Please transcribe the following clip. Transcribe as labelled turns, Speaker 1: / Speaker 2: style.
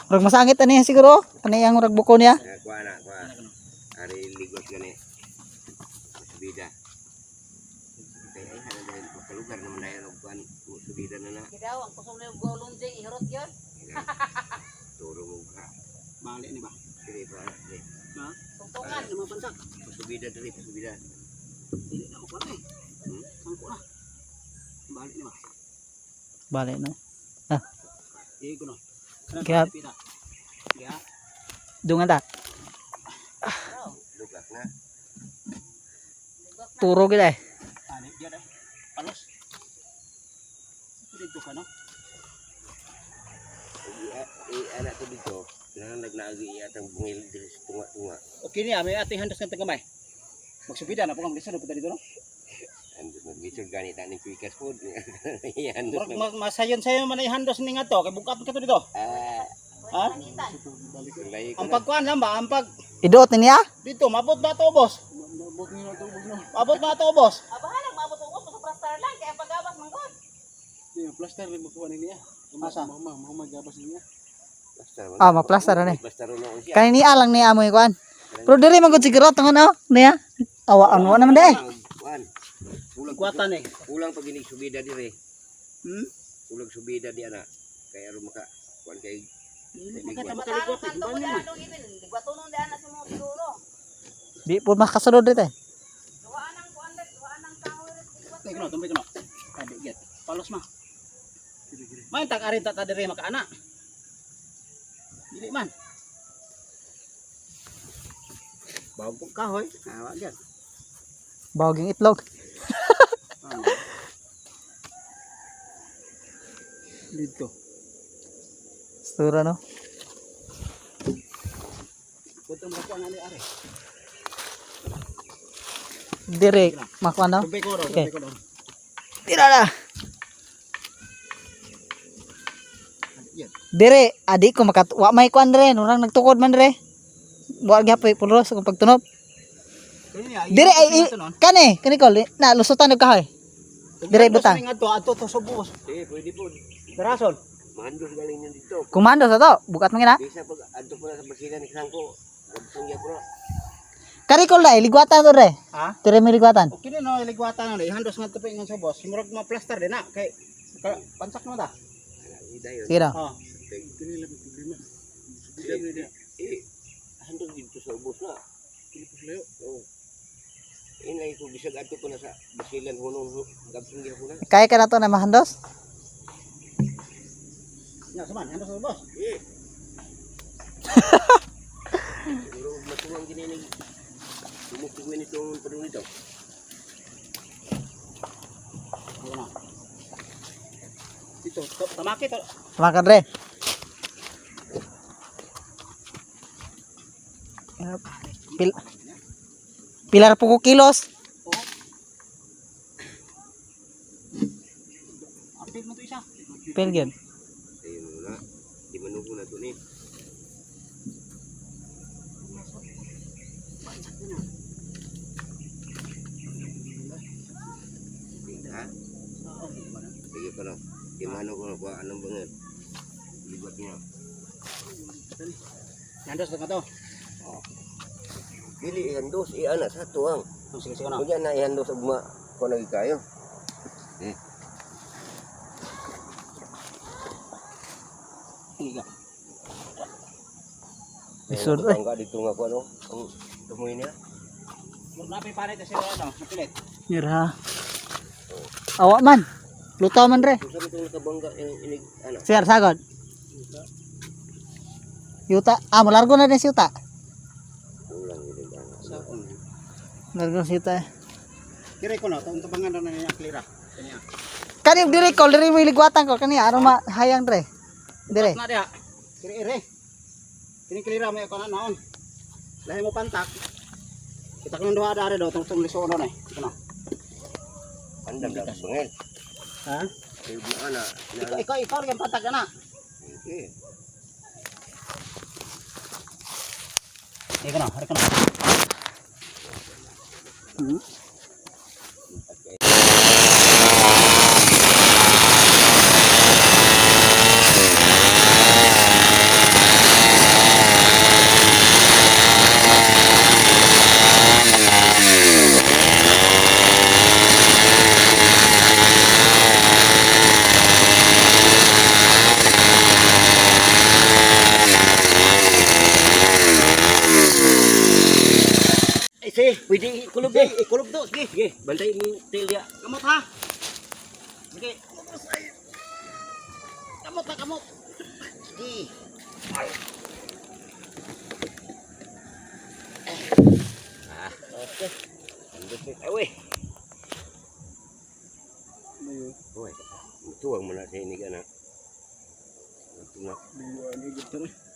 Speaker 1: Murag masangit ani siguro. Ani ang murag buko niya.
Speaker 2: Eh, kuha na, kuha. Ari ligot gani. Subida. Kay ay hana dahil makalugar naman dahil og kuan subida na na.
Speaker 3: Kidaw, ang kusog na yung golonjing, ihurot yun.
Speaker 2: Turo mo ka.
Speaker 4: Bali ni ba?
Speaker 2: Dili pa. Dili.
Speaker 4: Ha?
Speaker 3: Tungtungan.
Speaker 4: Ano man pansak?
Speaker 2: Subida dili, subida.
Speaker 4: Dili na ko eh. Sangko na. Bali ni ba?
Speaker 1: Bale no.
Speaker 4: Iya ko no.
Speaker 1: Kaya-
Speaker 4: Ya.
Speaker 1: Dungan ta.
Speaker 2: Lugak na.
Speaker 1: Turo gid eh.
Speaker 4: Ani diya dai. Palos. Dito ka no.
Speaker 2: I anak ko dito. Nang nagnaagi iya atang bungil diri sa tunga-tunga.
Speaker 4: Okay niya, may ating handas ng tagamay. Magsubida na po kang lisod punta dito no.
Speaker 2: Ando magbisod gani ta ning quickest food. Yan.
Speaker 4: Murag masayon-sayon man ay handos ni nga to kay bukat ka to dito.
Speaker 2: Ah,
Speaker 4: Ha?
Speaker 2: layo ko
Speaker 4: Ang
Speaker 2: na.
Speaker 4: pagkuan lang ba, ang pag
Speaker 1: Iduot ni niya.
Speaker 4: dito mabot ba to, boss? Mabot ba to, boss?
Speaker 3: Ah, bahala, maabot ko sa prastar lang, kaya pagabas manggod.
Speaker 5: Plaster rin makuha niya.
Speaker 4: Asa?
Speaker 5: Mama, mama gabas niya.
Speaker 2: Basta man.
Speaker 1: Ah, maplaster ani.
Speaker 2: Basta ro noon siya.
Speaker 1: Kani niya lang niya amoy kuan. Pero diri man gud siguro tungon oh niya. Awaan mo naman de.
Speaker 2: Kuan. Kulang
Speaker 4: Kuwatan eh.
Speaker 2: Kulang pag inig subida dire.
Speaker 4: Hmm?
Speaker 2: Kulang subida di ana. Kay aron maka kuan kay
Speaker 4: Makita
Speaker 3: Matanong
Speaker 4: makalikwat eh.
Speaker 3: kanto ko daan, dong ibin. Ligwatunon daan na sa mga siguro.
Speaker 1: Di po makasunod dito eh.
Speaker 3: Duwaan ang kuan, duwaan ang kahoy. Ligwat.
Speaker 4: Tingnan no, tumbay ko no. Kadi get. Palos ma. May tag arin ta ta dire makaana. Dili man. Bawag kahoy. Ah, wa gyud.
Speaker 1: Bawag yung itlog.
Speaker 4: Dito.
Speaker 1: Sura no.
Speaker 4: Putong mo ko ani are.
Speaker 1: Dire makuan no.
Speaker 4: Tumbay ko ro,
Speaker 1: Okay.
Speaker 4: tumbay ko ro.
Speaker 1: Tira na.
Speaker 4: Yan.
Speaker 1: Dire adi ko makat wa may kuan dire nurang nagtukod man dire. Wa gyapon pulos kung pagtunob. Dire ay kani kani ko na lusutan og kahoy. Dire butang.
Speaker 4: Adto adto to sa buos.
Speaker 2: Eh, pwede po.
Speaker 4: Darason.
Speaker 2: Mahandos galing niyan dito.
Speaker 1: Kumando sa to, bukat man gina.
Speaker 2: Bisa pag adto ko na sa basilan ni Sangko. Gabsong gyapon na.
Speaker 1: Kani ko la ligwatan to dire.
Speaker 4: Ha?
Speaker 1: Dire may ligwatan.
Speaker 4: Okay na no, iligwatan na ihandos nga to pa ingon sa boss. Murag ma plaster din na kay pansak naman ta.
Speaker 2: Ana, dayon.
Speaker 1: Sige na.
Speaker 4: Oh.
Speaker 5: Kini lang problema.
Speaker 2: Eh, eh, handos dito sa ubos na.
Speaker 5: Kini po layo.
Speaker 2: Oo. Inay ko bisag adto ko na sa basilan hunong gabsong gyapon na.
Speaker 1: Kaya ka na to na mahandos?
Speaker 4: Nya suman, handos sa boss.
Speaker 2: Eh. Siguro matuwang gininig. Tumukuwi nito ang padung nito.
Speaker 4: Ano na. Dito, tamaki to.
Speaker 1: Makan re. Pil Pilar po ko kilos.
Speaker 4: Apil mo to isa.
Speaker 1: Pil gyud.
Speaker 2: Ayun na. Di manugo na to ni. Ha? Sige ko no. Di mano ko ko anong banget. Libat niya.
Speaker 4: Handos na to.
Speaker 2: Dili ihandos iana sa tuang.
Speaker 4: Oh, sige sige na.
Speaker 2: Unya na ihandos ugma ko lagi kayo. Eh,
Speaker 4: Sige ka.
Speaker 1: Isod eh.
Speaker 2: Ang dito nga ko ano. Ang tumoy niya.
Speaker 4: Murag napi panit na sila ano, napilit.
Speaker 1: Mira. Awa man. Lutaw man re.
Speaker 2: Kung sa itong nakabangga yung inig ana.
Speaker 1: Sir, sagod. Yuta. Ah, malargo na din si Yuta.
Speaker 2: Kulang inig ana.
Speaker 4: Sa on.
Speaker 1: Largo si Yuta. Eh.
Speaker 4: Kire ko no, tong tabangan na niya klira. Kanya.
Speaker 1: Kani dire ko, dire mo iligwatan ko kani aron mahayang re. Dire.
Speaker 4: Na diha. Kire ire. Kini klira may ako na naon. Lahi mo pantak. Kita ko duha dari do tong tong liso no eh. Ito na.
Speaker 2: Andam lang bangel.
Speaker 4: Ha?
Speaker 2: Kay mo ana.
Speaker 4: Ikaw ikaw ikaw yung pantak na.
Speaker 2: Eh,
Speaker 4: Ikaw na, hari ka na.
Speaker 2: Si, pwede ikulob
Speaker 4: Sige,
Speaker 2: eh.
Speaker 4: ikulob do. Sige.
Speaker 2: Sige, bantay ni tail ya.
Speaker 4: Kamot ha. Sige. Kamot na kamot. Sige.
Speaker 2: Ah, okay. Andot ni. Ay, uy.
Speaker 5: Layo.
Speaker 2: Uy, tuwang mo na sa inig, anak. Ito na.
Speaker 5: Bigyan ni gud.